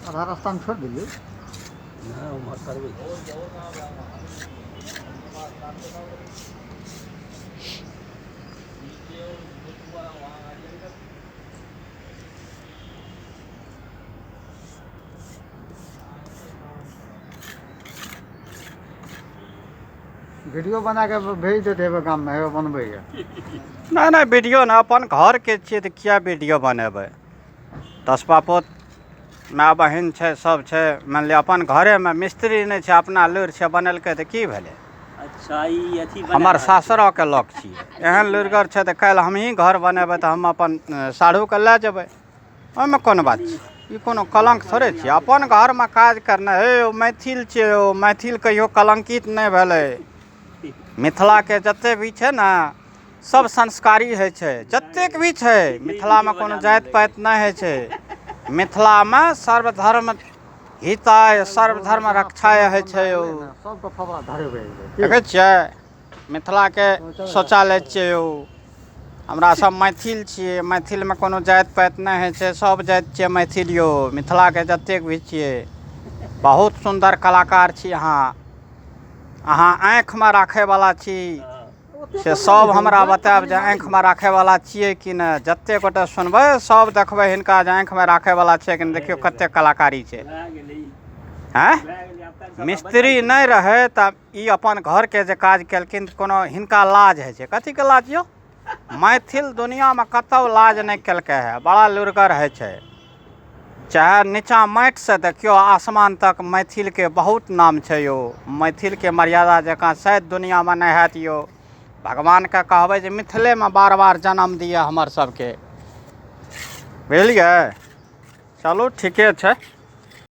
आधा रास्तामे छोड़ि देलियै। नहि, उम्हर करबै। वीडियो बना कऽ भेज देते हेबै गाममे, हेबै बनबैए। नहि नहि, वीडियो नहि, अपन घरके छियै तऽ किया वीडियो बनेबै? 10 बापूत माय बहिन छै, सब छै। मानि लिअ अपन घरेमे मिस्त्री नहि छै, अपना लुरि छै, बनेलकै तऽ की भेलै? अच्छा, ई अथी बना हमर रहल छै। सासुरोके लोक छियै, एहन लुरिगर छै तऽ काल्हि हमहीँ घर बनेबै तऽ हम अपन साढ़ूके लए जेबै, ओहिमे कोन बात छै? ई कोनो कलङ्क थोड़े छियै अपन घरमे काज करनाइ। हे यौ, मैथिल छियै यौ, मैथिल कहियो कलङ्कित नहि भेलै। मिथिलाके जतेक भी छै ने, सब संस्कारी होइ छै, जतेक भी छै। मिथिलामे कोनो जाति पाति नहि होइ छै। मिथिलामे सर्वधर्म हिताय सर्वधर्म रक्षाय होइ छै यौ। सबके फबड़ा धरेबै। देखै छियै, मिथिलाके शौचालय छियै यौ। हमरा सब मैथिल छियै, मैथिलमे कोनो जाति पाति नहि होइ छै, सब जाति छियै मैथिल यौ। मिथिलाके जतेक भी छियै, बहुत सुन्दर कलाकार छी अहाँ। अहाँ आँखिमे राखैवला छी से सब हमरा बतायब जे आँखिमे राखैवला छियै कि नहि। जतेक गोटे सुनबै, सब देखबै हिनका जे आँखिमे राखैवला छै कि नहि। देखियौ कतेक कलाकारी छै। भए गेलै। आँय, भए गेलै, आब काल्हि सबटा मिस्त्री बच्चा नहि रहै तऽ ई अपन घरके जे काज केलखिन, कोनो हिनका लाज होइ छै? कथीके लाज यौ? मैथिल दुनिआँमे कतहु लाज नहि केलकै हे, बड़ा लुरिगर होइ छै। चाहे नीचाँ माटिसँ देखियौ आसमान तक, मैथिलके बहुत नाम छै यौ। मैथिलके मर्यादा जकाँ शायद दुनिआँमे नहि हैत यौ। भगवानके कहबै जे मिथिलेमे बार बार जन्म दिअ हमर सबके, बुझलियै? चलू, ठीके छै।